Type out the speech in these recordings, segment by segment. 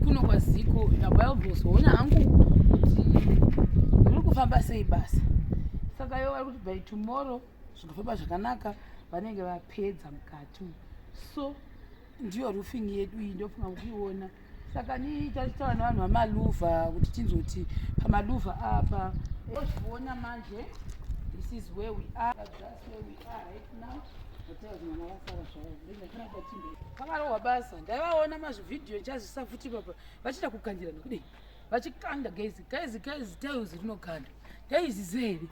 kuno kwaZiko ndabva hangu kuti riri kufamba sei basa. Saka ivo vari kuti by tomorrow zvikafamba zvakanaka vanenge vapedza mukati. So ndiyo roofing yedu iyi, ndofunga mukuiona. Saka ni tachitaura nevanhu vamaluvha kuti tinzoti pamaluvha apa ozviona manje. This is where we are, that's where we are right now. Pakarohwa basa, ndaivaona mazvivhidhiyo ndichazvisa futi papa vachiita kukandira nokudei vachikanda. Guys, guys, guys, tiles rinokanda ndaiziziva here?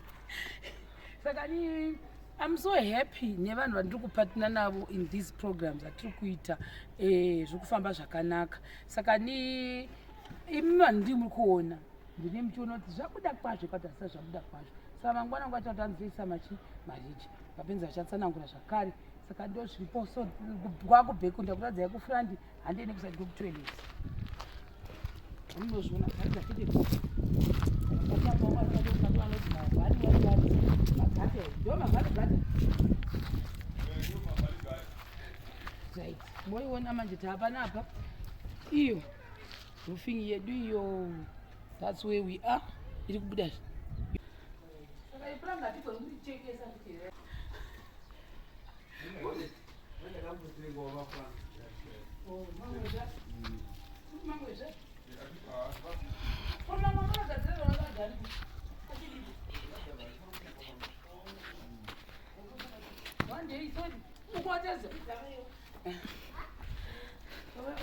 Saka ni I'm so happy nevanhu vandiri kupartner navo in these programs atiri kuita. Zviri kufamba zvakanaka. Saka ni imi vanhu ndii muri kuona, ndine muchiona kuti zvabuda kwazvo kwati asisa zvabuda kwazvo. Saka mangwana ngati tanzoisa machi maridge vapenzi vachatsanangura zvakare. Saka ndo zviripo. So kwakuback ndakuradzai kufront, handiende kuside kwekutoilet. Munozviona vanoti mavhari ndo mavhari gati, right? Moiona manje taapanapa iyo roofing yedu iyo. That's where we are, iri kubuda. Saka ipuranga hatigoni kutichekesa futi here? Oh, mangwezva mangwezva koma mamagadzira vavagari. One day, sorry, ukwatedza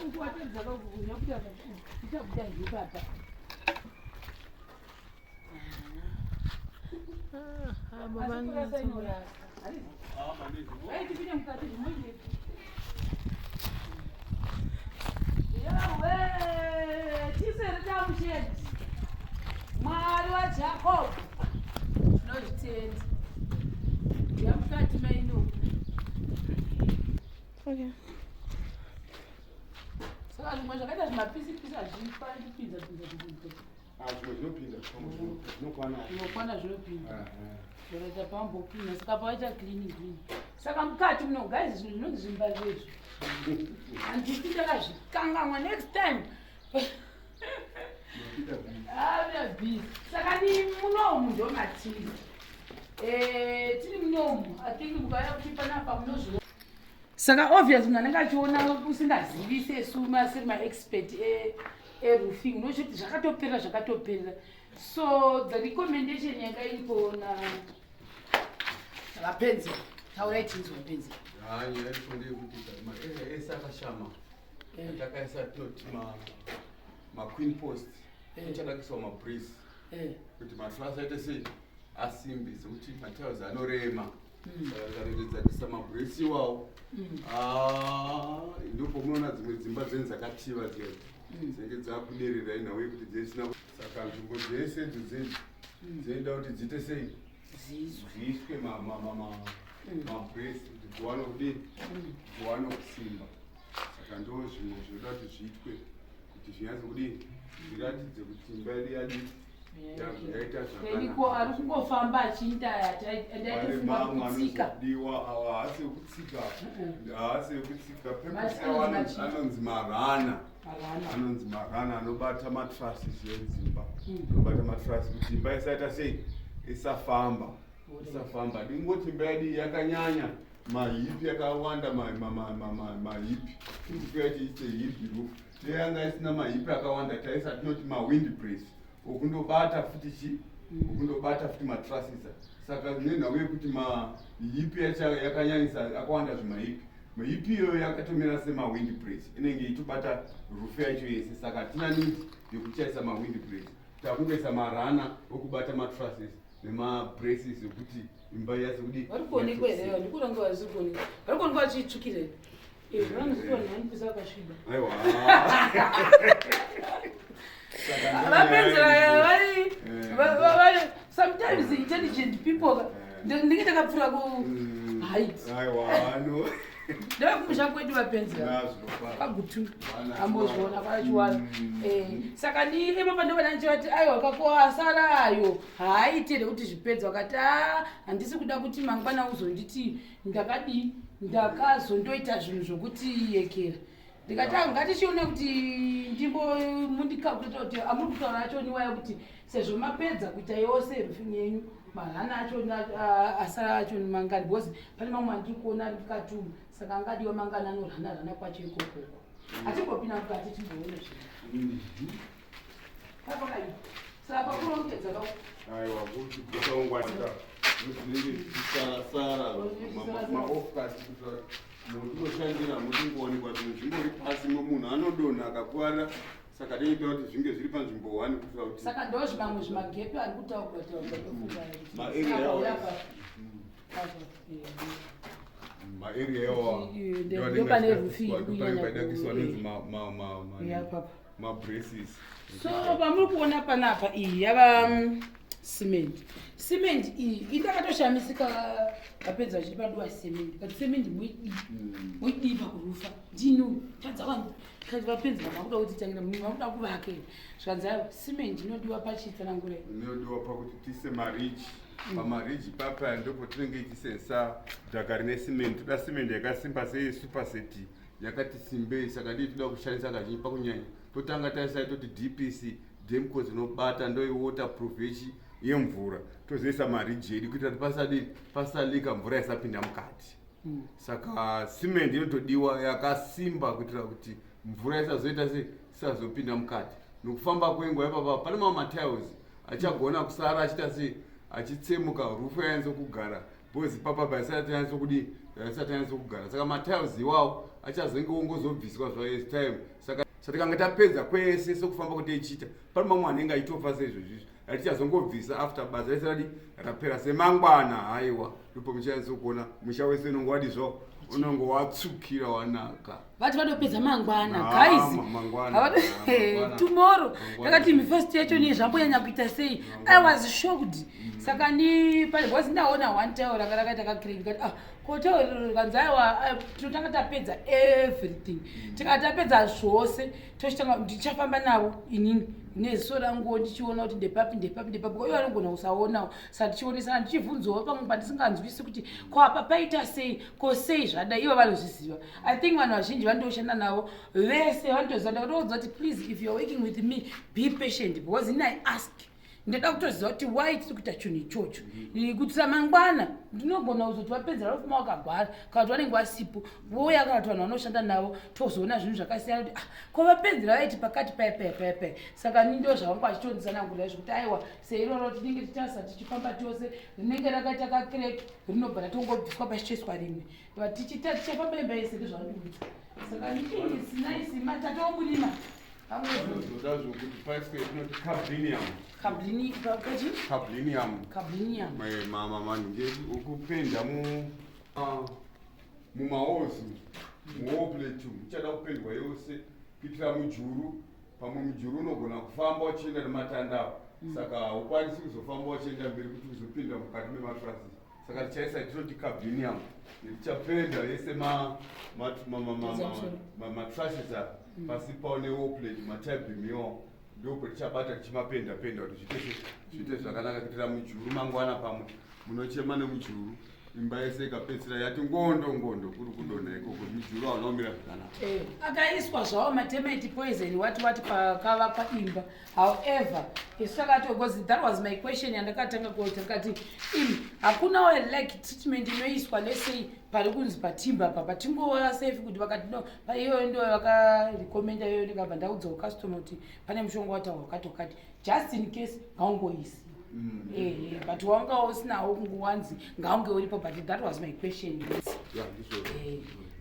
ukwatedza kakubuda ichabuda ipapa. Baba. Tipinde mukati zvimoite. Yawe tisere tamushedi Mwari waJacob, tinozvitenda yamukati maino. Okay. Saka zvimwe zvakaita zvimapisipisi hazvifani kupinza pinza pinza. Ah, zvimwe zvinopinda, zvinokwana. Zvinokwana, zvinopinda, zvakaita pambocleana. Saka pawaita cleaning clean. Saka mukati muno, guys, zvinhu zvinonzi zvimba zvezvo handiti ndakazvikangamwa. Next time ave busy. Saka ni munomu ndo matiri. Tiri munomu. I think mukauya kuti panapa munozviona. Saka obvious munhu anenge achiona usingazivi sesu masiri maexpert eroofing unochiti zvakatoperera, zvakatoperera. So the recommendation yanga iripo na vapenzi, taurai tinzwa, vapenzi. Nyaya iripo ndeyekuti maarea ese akashama takaisa tinoti maqueen post, tichada kuiswa mabrace kuti matruss aite sei, asimbi, sekuti matiles anorema. Saka tikaregedza kuisa mabrace iwawo, ndopomunoona dzimwe dzimba dzenyu dzakativa dziya dzinenge dzakuderera inhau yekuti dzisina. Saka nzvimbo dzese idzo dzedzi dzinoda kuti dziite sei? Zizwe. Dziiswe mabrace kuti dziwane kudii, dziwane kusimba. Saka ndo zvimwe zvinoda kuti zviitwe kuti zvinyatse kudii, zviratidze kuti imba yedu yadii, yaita. Eriko ari kungofamba achiita. Pane ndaitofunga mamwe kutsika. Anozodiwa awa haasi ekutsika, haasi ekutsika. Masiwo machii. Anonzi marunner. Marunner. Anonzi marunner, anobata matrusses edzimba, anobata matrusses kuti imba isaita sei, isafamba, isafamba. Dingoti imba yedu yakanyanya mahipi akawanda, mahipi kuti ise hip roof. Teyanga isina mahipi akawanda, taisa tinoti mawind brace okundobata futi chi okundobata futi matrusses. Saka nenhau yekuti mahipi yakanyanyisa akawanda zvimahipi, mahipi iyoyo yakatomira semawind brace, inenge ichitobata roof yacho yese. Saka hatina need yekuchaisa mawind brace, takungoisa marunner okubata matrusses nemabraces ekuti imba yase kudii. Vari kuonekwa here? Ndikuona vari kuonekwa, vari kuonekwa vachitsvukira. Vanozoti vanhu vanopisa vakasviba. Aiwa. Vapedzera vari sometimes intelligent people. Ndinge ndakapfuura ku height. Aiwa, no. Ndavakumusha kwedu vapenzera. Kagutu ambozviona kwachiwana. Saka ni ipapa ndovana ndichivati aiwa, kako asara ayo haaite rekuti zvipedza. Vakati a handisi kuda kuti mangwana uzonditi ndakadii, ndakazondoita zvinhu zvokuti yekera. Ndikati ah, ngatichiona kuti ndimbo mundikakuita kuti amuri kutaura acho niwaya kuti sezvo mapedza kuita yose roofing yenyu, marana acho asara acho ni mangani, because pane mamwe andiri kuona ari mukati umu, saka angadiwa mangani anorana rana kwacho ikokoko. Hatimbopinda mukati timboona zvinhu. Pakaipa. Saka pakurongedza ka. Aiwa, kuti kusaungwanira zvinenge zvichisarasara maofcas kuitira muti unoshandira mutingowanikwa zvinhu zvingori pasi, munhu anodonha akakuvara, saka tinoita kuti zvinge zviri panzvimbo one kuitira kuti Saka ndo zvimamwe zvimagepi ari kutaurwa taurwa, ndofunga. Maarea yawo. Maarea yawo. Ndo pane roofing iri kunyanya paidakiswa nonzi Yeah, papa. Mabraces. So pamuri kuona panapa, iyi yava cement. Cement iyi indakatoshamisika vapedza vachiti paduwa cement, but cement muidii? Muidii pakurufa? Ndini tadza kati vapedza vakuda kutitangira, vakuda kuvaka here? Zvikanzi aiwa, cement inodiwa pachitsanangura. Inodiwa pakuti tiise maridge. Pamaridge papa ndipo tinenge tichisenzesa dhaka rine cement. Toda cement yakasimba sei? Superset yakati simbei. Saka ndii toda kushandisa kazhinji pakunyanya. Totanga taisa toti DPC Demco dzinobata, ndoi waterproof yechi yemvura. Tozoisa maridge edu kuitira kuti pasadii, pasalika, mvura isapinda mukati. Saka cement inotodiwa yakasimba kuitira kuti mvura isazoita sei, isazopinda mukati. Nokufamba kwenguva ipapa pane mamwe matiles achagona kusara achiita sei, achitsemuka. Roof yanyatso kugara because papa paisati yanyatso kudii, isati yanyatso kugara. Saka matiles iwawo achazenge ongozobviswa zvaes time. Saka tikanga tapedza kwese sekufamba kuti ichiita, pane mamwe anenge achitofa seizvozvizvi atichazongobvisa after basa rese radi rapera semangwana. Haiwa, ndipo muchanyatso kuona musha wese unonge wadi zvawo, unonge watsukira wanaka. Vati vadopedza mangwana. Ah, Guys, mangwana. Ah, mangwana. Tomorrow. Mangwana. Takati mifirst yacho ni zvambonyanya kuita sei. I was shocked. Saka ni because ndaona one tile ranga rakaita kacrack, ndikati, ah, ko tile rikanzi aiwa, ah, tinotanga tapedza everything. Tikati tapedza zvose, tochitanga. Ndichafamba navo inini neziso ranguwo ndichiona kuti ndepapi, ndepapi, ndepapi. Ivo vanogona kusaonawo, saka tichionesana, ndichibvunzawo pamwe pandisinganzwisi kuti ko apa paita sei, ko sei zvadai. Ivo vanozviziva. I think vanhu vazhinji vandoshanda navo vese vanotoziva. Ndakatoudza kuti please, if you are working with me, be patient, because ini I ask, ndoda kutoziva kuti why tiri kuita chinhu ichocho, kuitira mangwana ndinogona kuzoti vapedzera vafuma vakagwara kana kuti vanenge vasipo vouya, kana kuti vanhu vanoshanda navo, tozoona zvinhu zvakasiyana kuti ah, ko vapedzera vaiti pakati paya paya paya paya. Saka ni ndo zvavangu vachitonditsanangurira izvo kuti aiwa, seiroro tinenge tichasa tichifamba tose, rinenge rakaita kacrack rinobva ratongobviswa, pachichoiswa rimwe. Tichita tichafamba imba yese, ndozvandiudza. Saka nice matatoo murima. Vanozoda zvokuti paiswe tinoti cablinium. Kablini kachi? Cablinium. Cablinium. Manhinge ukupenda mumaozi, muwallplate muchada kupendwa yose kuitira mujuru. Pamwe mujuru unogona kufamba uchienda nematanda, saka haukwanisi kuzofamba uchienda mberi kuti uzopinda mukati mematrusses. Saka tichaisa tinoti cablinium, tichapenda yese matrusses apa pasi pao newallplate, matie beam iwawo ndipo tichabata tichimapenda penda kuti zviite zvakanaka kuitira mujuru mangwana. Pamwe munochema nemujuru, imba yese ikapedzisira yati ngondo ngondo, kuri kudonha ikoko, mujuru hauna kumira zvakanaka. Akaiswa zvawo matermite poison wati wati pakavakwa imba. However, isu takati, because that was my question yandakatanga kuita, ndikati imi hakunawo like treatment inoiswa lesei pari kunzi patimba apa patingova safe? Kuti vakati no, paiyoyo ndo vakarecommenda iyoyo. Ndikabva ndaudzawo customer kuti pane mushonga wataurwa wakati wakati, just in case ngaungoisiwa. Ehe, but wanga usinawo kungowanzi ngaunge uripo, but that was my question. Ya, ndizvo.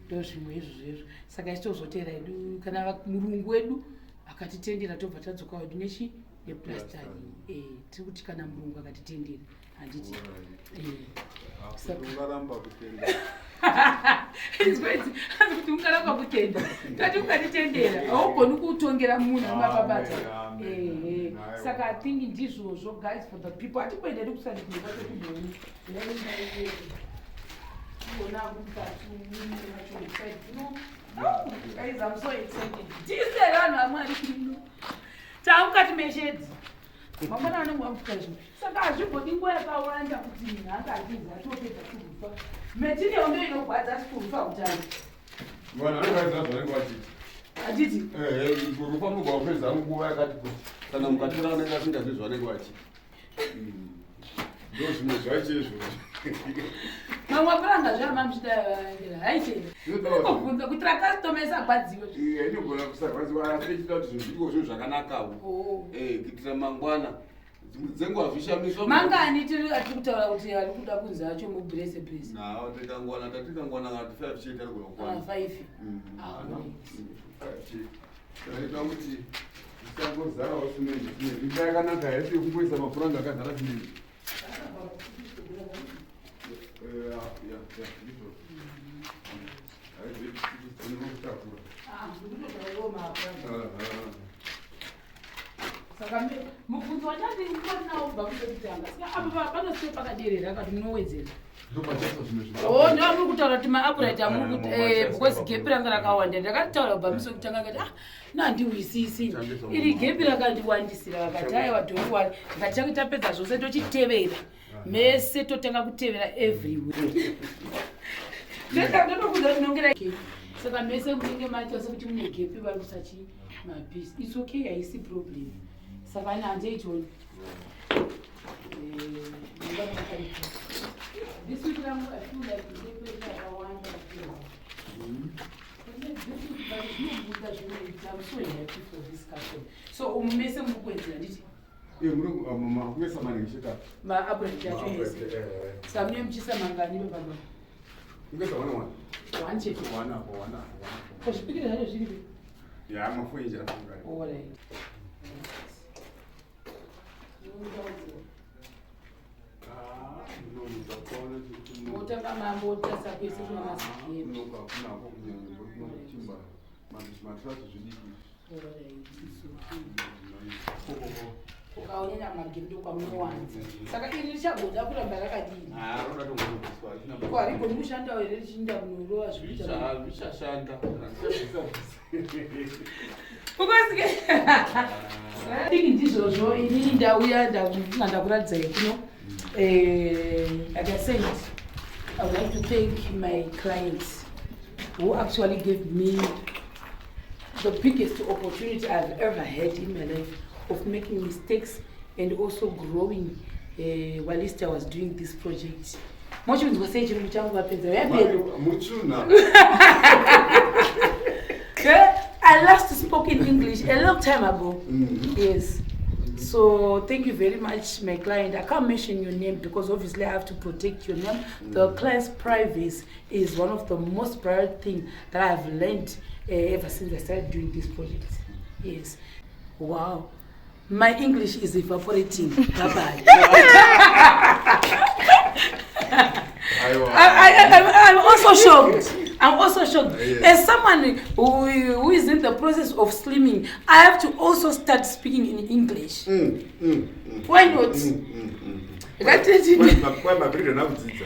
Ndo zvimwe izvozvo izvo. Saka isi tozotera hedu kana murungu wedu akatitendera, tobva tadzoka wedu nechi neplastering. Tiri kuti kana murungu akatitendera, handiti? Kuti ungaramba kutenda? Inzwedzi hanzi kuti ungaramba kutenda? Tati ungatitendera, haugoni kutongera munhu mapabata. Amen, amen. Ehe. Aiwa. Saka I think ndizvozvo, guys, for the people. Hatimboenda tikusadikuachokumboni kuona mukati macho. Guys, I'm so excited. Tise vanhu vamwari kuno taamukati meshedzi, mangwana anenge wamufuka zvimwe. Saka hazvimbodi nguva yakawanda kuti munhu anga achinzi atopedza kurufa. Material ndo inogwadza, asi kurufa kutanga. Vanhu vanenge vaziva zvavanenge vachiita. Handiti? Rufanirwa kupedza nguva yakati kuti kana mukatora vanenge vasingazivi zvavanenge vachi ndo zvimwe zvacho izvozvo. Mamwe mapuranga zvaamamuchida haite kubvunza kuitira customer isagwadziwe. Inogona kusarwadziwa, asi ichida kuti zvinhu zviriko, zvinhu zvakanakawo. Oh. Kuitira mangwana dzenguva zvishamiswa. Mangani tiri atiri kutaura kuti ari kuda kunzi acho mubrace brace? Nawo tikangwana, tatikangwana kana kuti five chete arigona kukwana. Ah, five. Ah, Five chete. Taita kuti isangozarawo simendi. Simendi imba yakanaka haisi yekungoisa mapuranga akazara simendi. Ya, ndizvo. Haizvinokutakura. Ah, ndikutotaurawo mapuranga. Saka mubvunzo wandati ndinawo kubva kutokutanga, saka apa panosike pakaderera akati munowedzera? Ndopachaisa zvimwe zvinhu. O, ndo amuri kutaura kuti maupright amuri kuti because machaisa. Gap ranga rakawanda. Ndakataura kubva musi wekutanga kati, ah, nandiwisisi Changisa iri gap rakandiwandisira. Vakati, aiwa, don't worry. Ndikati change tapedza zvose tochitevera mese, totanga kutevera everywhere. Ndotokuudza kuti nongera. Saka mese munenge maita sekuti mune gap, vari kusachi mapisi. It's okay, haisi problem. Saka ana handiitoni. This week rangu, I feel like ndine pressure yakawanda. Zvinobuda, zvinoita. I'm so happy for this customer. So umu mese muri kuwedzera, nditi? Kuisa maningi chete. Maupright acho ese, saka mune muchiisa mangani pepapa? Kuisa one one. One chete? One apo, one apo, one apo. Ko zvipikiri zvacho zviripi? Ya, mafoinji afungari. Alright. Motanga mambotarisa kwese kuna mazigap. Kunako kunyanya matrasi zvidiki. Alright, it's okay. Ukaonera magap ndokwamunowanza. Saka iri richagoda kuramba rakadini? Ko harigoni kushandawo here richiinda kunorova zvikuita? Zvichashanda. Because diki ndizvozvo. Inini ndauya ndakunga ndakuratidzai kuno. Like I said, I would like to thank my clients who actually gave me the biggest opportunity I've ever had in my life of making mistakes and also growing whilst I was doing this project. Mochinzwa sei chirungu changu, vapedza yapero? Muchuna. I last spoke in English a long time ago. Yes. So thank you very much, my client. I can't mention your name because obviously I have to protect your name. The client's privacy is one of the most priority thing that I've learned ever since I started doing this project. Yes. Wow. My English is evaporating. Bye bye. I'm also shocked. I'm also shocked. As someone who is in the process of slimming, I have to also start speaking in English. Why not? Ngatiti- Kwai mabhiridha nakudzidza.